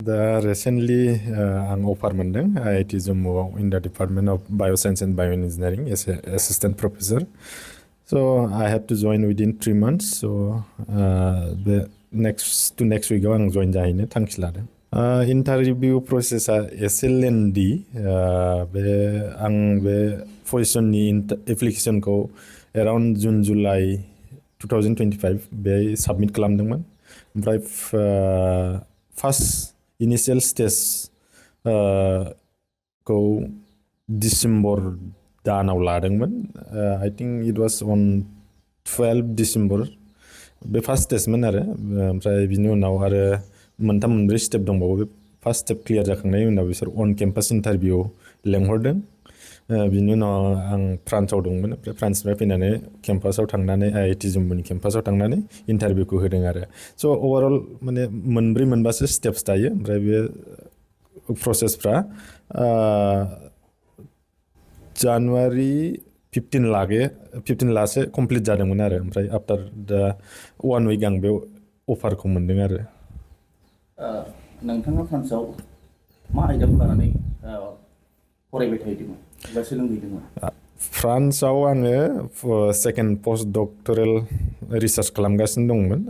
दा recently आं offer मोनदों IIT जम्मुआव in the Department of Bioscience and Bioengineering as an assistant professor. So I have to join within 3 months. So the next week आं join जाहैनो थांखि लादों. Interview processa एसे lengthy. आं बे positionनि applicationखौ around June July 2025 बे submit खालामदोंमोन. ओमफ्राय first initial stage खौ December दानाव लादोंमोन. I think it was on 12 December बे first stage आरो ओमफ्राय बिनि उनाव आरो मोनथाम मोनब्रै स्टेप दंबावो. बे first step क्लियार जाखांनायनि उनाव बिसोर on campus interview लेंहरदों. बिनि उनाव आं फ्रान्सआव दंमोन. ओमफ्राय फ्रान्सनिफ्राय फैनानै केम्पासाव थांनानै IIT जम्मुनि केम्पासाव थांनानै इन्टारभिउखौ होदों आरो. स' ओभारअल माने मोनब्रै मोनबासो स्टेप्स थायो. ओमफ्राय बे प्रसेसफ्रा January 15 लासे कमप्लिट जादोंमोन आरो. ओमफ्राय आफ्टार दा 1 week आं बे अफारखौ मोनदों आरो. नोंथाङा फ्रान्सआव मा आयदाखौ लानानै फरायबाय थादोंमोन एबा सोलोंहैदोंमोन? फ्रान्सआव आङो सेकेन्ड पोस्ट डक्टरेल रिसार्च खालामगासिनो दंमोन.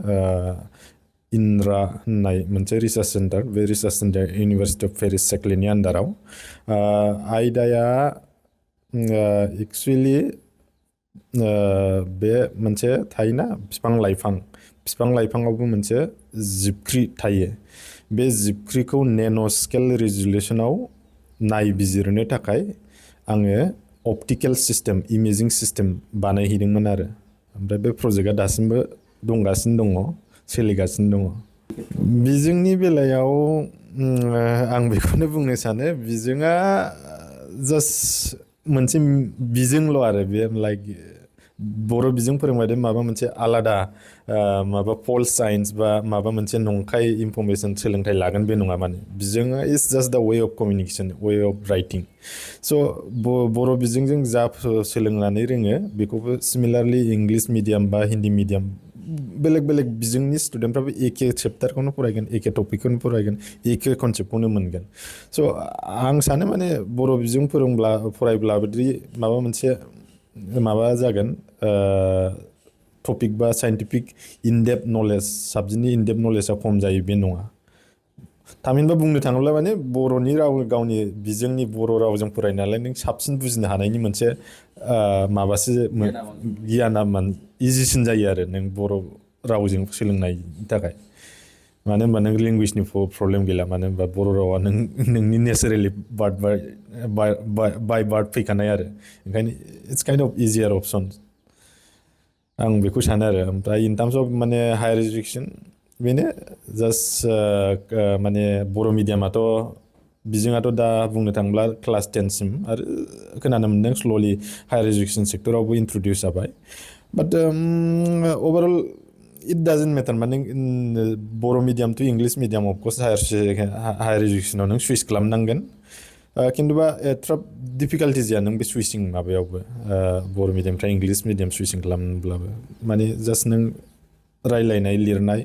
इनरा होननाय मोनसे रिसार्च सेन्टार. बे research centre university of Paris सेक्लेनि आन्डाराव. आयदाया एक्सुवेलि बे मोनसे थायोना बिफां लाइफाङावबो मोनसे जिबख्रि थायो. बे जिबख्रिखौ नेनो स्केल रिजोल्युसनाव नायबिजिरनो थाखाय आङो अप्टिकेल सिस्टेम इमेजिं सिस्टेम बानायहैदोंमोन आरो. ओमफ्राय बे प्रजेक्टआ दासिमबो दंगासिनो दङ, सोलिगासिनो दङ. बिजोंनि बेलायाव आं बेखौनो बुंनो सानो, बिजोङा जास्ट मोनसे बिजोंल' आरो. बे लाइक बर' बिजों फोरोंबाय माबा मोनसे आलादा माबा फल्स साइन्स बा माबा मोनसे नंखाय इनफरमेसन सोलोंथाइ लागोन बे नङा. माने बिजोङा is just the way of communication, way of writing. So' Bodo' बिजोंजों जा सोलोंनानै रोङो बेखौबो सिमिलारलि इंलिश मिडियाम बा हिन्दी मिडियाम बेलेग बेलेग बिजोंनि स्टुडेन्टफ्राबो एखे चेप्टारखौनो फरायगोन, एखे टपिकखौनो फरायगोन, एखे कनसेप्टखौनो मोनगोन. स' आं सानो माने बर' बिजों फरायब्ला बिदि माबा मोनसे माबा जागोन, टपिक बा साइन्टिफिक इनडेप्थ नलेज, साबजेक्टनि इनडेप्थ नलेजआ खम जायो बे नङा. थामहिनबा बुंनो थाङोब्ला माने बर'नि राव गावनि बिजोंनि बर' रावजों फरायनानै नों साबसिन बुजिनो हानायनि मोनसे माबासो गियाना इजिसिन जायो आरो नों बर' रावजों सोलोंनायनि थाखाय. मानो होनबा नों लेंगुवेजनि प्रब्लेम गैला. मानो होनबा बर' रावा नोंनि नेचारेलि बाय बार्थ फैखानाय आरो. ओंखायनो इट्स काइन्ड अफ इजियार अपसन आं बेखौ सानो आरो. ओमफ्राय इन टार्म्स अफ माने हायार एजुकेसन बेनो जास्ट माने बर' मिडियामाथ' बिजोङाथ' दा बुंनो थाङोब्ला क्लास 10 सिम आरो खोनानो मोनदों स्ल'लि हायार एजुकेसन सेक्टरावबो इन्ट्रडिउस जाबाय. But overall it doesn't matter. माने Bodo' medium to English medium of course higher एजुकेसनाव नों सुइच खालामनांगोन. खिन्थुबा एट्राप डिफिकाल्टि जाया नों बे सुइचिं माबायावबो बर' मिडियामनिफ्राय इंलिश मिडियाम सुइचिं खालामब्लाबो. माने जास्ट नों रायलायनाय लिरनाय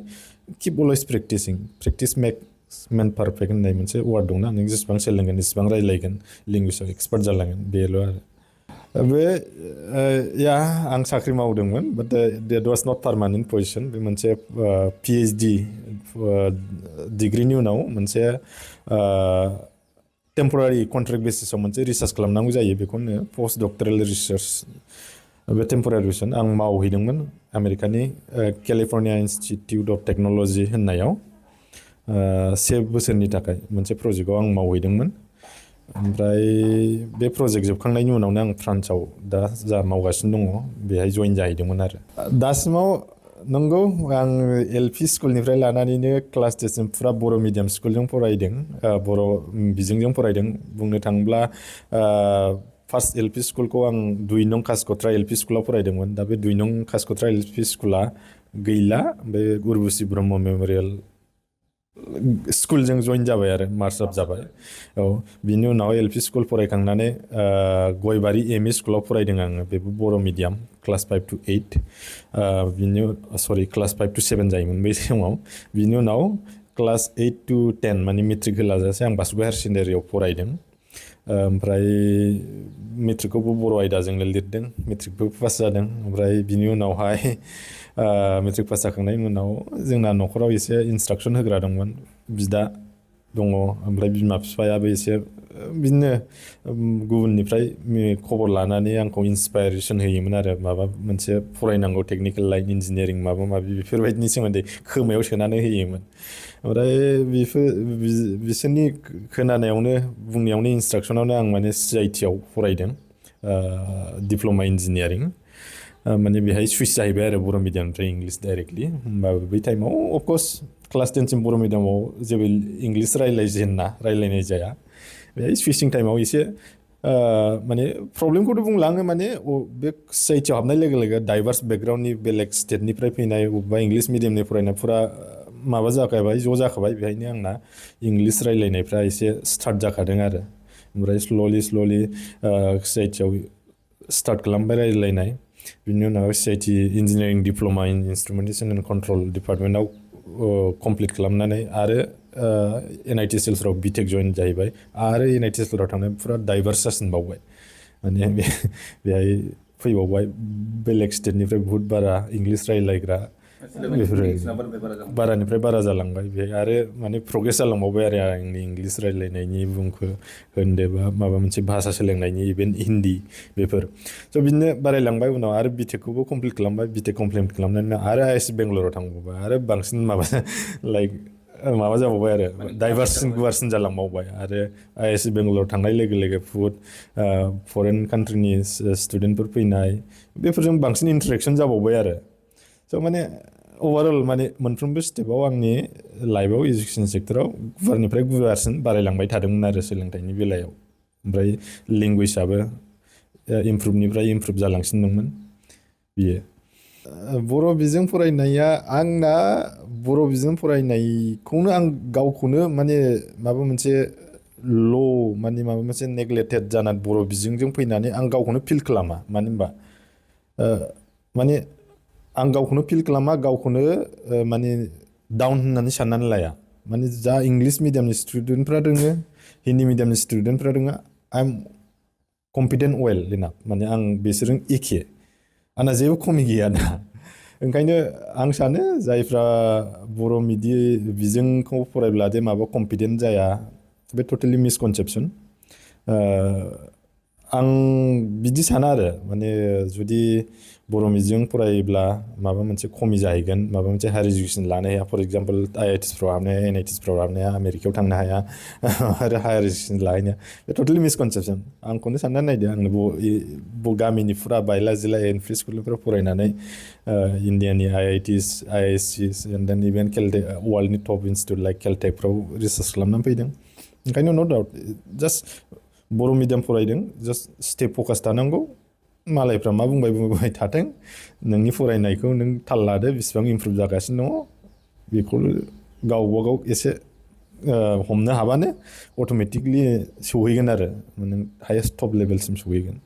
किप अलवेज प्रेक्टिस मेक्स मेन पारफेक्ट होननाय मोनसे वार्ड दंना. नों जेसेबां सोलोंगोन जेसेबां रायलायगोन लेंगुवेजाव एक्सपार्ट जालांगोन बेल' आरो. बे आं साख्रि मावदोंमोन but that was not permanent position. बे मोनसे PhD डिग्रिनि उनाव मोनसे टेम्परारि कन्ट्रेक्ट बेसिसाव मोनसे रिसार्च खालामनांगौ जायो. बेखौनो पोस्ट डक्टरेल रिसार्च. बे टेम्परारि रिसार्च आं मावहैदोंमोन आमेरिकानि केलिफर्निया इन्सटिटिउट अफ टेक्न'लजि होननायाव 1 बोसोरनि थाखाय मोनसे प्रजेक्टआव आं मावहैदोंमोन. ओमफ्राय बे प्रजेक्ट जोबखांनायनि उनावनो आं फ्रान्सआव दा जा मावगासिनो दङ बेहाय जइन जाहैदोंमोन आरो. दासिमाव नंगौ आं LP स्कुलनिफ्राय लानानैनो क्लास 10 सिम फुरा बर' मिडियाम स्कुलजों फरायदों, बर' बिजोंजों फरायदों. बुंनो थाङोब्ला फार्स्ट LP स्कुलखौ आं 2 नं कास्क'ट्रा LP स्कुलाव फरायदोंमोन. दा बे 2 नं कास्क'ट्रा LP स्कुला गैला. बे उर्बुसि ब्रह्म मेम'रियेल स्कुलजों जइन जाबाय आरो मार्च आप जाबाय. बिनि उनाव LP स्कुल फरायखांनानै गयबारि ME स्कुलाव फरायदों आङो. बेबो Bodo' medium class 5 to 8. Class 5 to 7 जायोमोन बै समाव. बिनि उनाव क्लास 8 to 10 माने मेट्रिक होलाजासे आं बासुगाव हायार सेकेन्डारियाव फरायदों ओमफ्राय मेट्रिकखौबो बर' आयदाजोंनो लिरदों मेट्रिकबो पास जादों ओमफ्राय बिनि उनावहाय मेट्रिक पास जाखांनायनि उनाव जोंना न'खराव एसे इन्सट्राक्सन होग्रा दंमोन बिदा दङ ओमफ्राय बिमा बिफायाबो एसे बिदिनो गुबुननिफ्राय खबर लानानै आंखौ इन्सपायरेसन होयोमोन आरो माबा मोनसे फरायनांगौ टेकनिकेल लाइन इन्जिनियारिं माबा माबि बेफोरबायदिनि सोमोन्दै खोमायाव सोनानै होयोमोन ओमफ्राय बिसोरनि खोनानायावनो बुंनायावनो इन्सट्राक्सनावनो आं माने CIT आव फरायदों डिप्ल'मा इन्जिनियारिं माने बेहाय सुइस जाहैबाय आरो बर' मिडियामनिफ्राय इंलिस डाइरेक्टलि होमबाबो बै टाइमाव अफकर्स क्लास 10सिम बर' मिडियामाव जेबो इंलिस रायलायनाय जाया बेहाय सुइसिं टाइमाव एसे माने प्रब्लेमखौथ' बुंला आङो माने बे CIT आव हाबनाय लोगो लोगो डाइभार्स बेकग्राउन्डनि बेलेग स्टेटनिफ्राय फैनाय बबेबा इंलिस मिडियामनि फरायनायफोरा माबा जाखाबाय ज' जाखाबाय बेहायनो आंना इंलिस रायलायनायफ्रा एसे स्टार्ट जाखादों आरो ओमफ्राय स्ल'लि CIT आव स्टार्ट खालामबाय रायलायनाय बिनि उनाव CIT engineering diploma in instrumentation and control डिपार्टमेन्टआव कमप्लिट खालामनानै आरो NITSL फोराव बिटेक जइन जाहैबाय आरो NITSL फोराव थांनानै फुरा डाइभार्स जासिनबावबाय माने बेहाय फैबावबाय बेलेग स्टेटनिफ्राय बहुत बारा इंलिस रायलायग्रा बारानिफ्राय बारा जालांबाय बेहाय आरो माने प्रग्रेस जालांबावबाय आरो आंनि इंलिस रायलायनायनि बुंखो होनदोबा माबा मोनसे भाषा सोलोंनायनि इभेन हिन्दी बेफोर स' बिदिनो बारायलांबाय उनाव आरो बिटेकखौबो कमप्लिट खालामबाय बिटेक कमप्लिट खालामनानै आरो IISc बेंगलराव थांबावबाय आरो बांसिन माबा लाइक माबा जाबावबाय आरो डाइभार्ससिन गुवारसिन जालांबावबाय आरो IISc बेंगलराव थांनाय लोगो लोगो बुहुत फरेन कान्ट्रिनि स्टुडेन्टफोर फैनाय बेफोरजों बांसिन इन्टारेक्सन जाबावबाय आरो स' माने अभारअल माने मोनफ्रोमबो स्टेपाव आंनि लाइफआव एजुकेसन सेक्टराव गुवारनिफ्राय गुवारसिन बारायलांबाय थादोंमोन आरो सोलोंथाइनि बेलायाव ओमफ्राय लेंगुवेजआबो इमप्रुभनिफ्राय इमप्रुभ जालांसिनदोंमोन बियो बर' बिजों फरायनाया आंना बर' बिजों फरायनायखौनो आं गावखौनो माने माबा मोनसे माने माबा मोनसे नेग्लेक्टेड जानानै बर' बिजोंजों फैनानै आं गावखौनो फिल खालामा मानो होनबा माने आं गावखौनो फिल खालामा गावखौनो माने डाउन होननानै साननानै लाया माने जा इंलिस मिडियामनि स्टुडेन्टफ्रा रोङो हिन्दी मिडियामनि स्टुडेन्टफ्रा रोङा आइ एम कम्पिटेन्ट वेल इनाफ माने आं बिसोरजों एखे आंना जेबो खमि गैया दा ओंखायनो आं सानो जायफ्रा बर' बिजोंखौ फरायब्ला दे माबा कम्पिटेन्ट जाया बे टटेलि मिसकनसेपसन आं बिदि साना आरो माने जुदि बर' मिडियाम फरायोब्ला माबा मोनसे खमि जाहैगोन माबा मोनसे हायार इडुकेसन लानो हाया फर एग्जाम्पल IITsफ्राव हाबनो हाया NITsफ्राव हाबनो हाया आमेरिकायाव थांनो हाया आरो हायार इडुकेसन लाहैनो हाया बे टटेलि मिसकनसेपसन आंखौनो साननानै नायदो आंनो गामिनि फुरा बायला जिला एलपि स्कुलनिफ्राय फरायनानै इण्डियानि IITs IIScs and then even वर्ल्डनि टप इन्स्टिटिउट लाइक केलटेकफ्राव रिसार्च खालामनानै फैदों ओंखायनो no doubt just Bodo' medium फरायदों जास्ट स्टे फकास थानांगौ मालायफ्रा मा बुंबाय थाथों नोंनि फरायनायखौ नों थाल लादो बेसेबां इमप्रुभ जागासिनो दङ बेखौ गावबागाव एसे हमनो हाबानो अट'मेटिकलि सौहैगोन आरो नों हायेस्ट टप लेभेलसिम सौहैगोन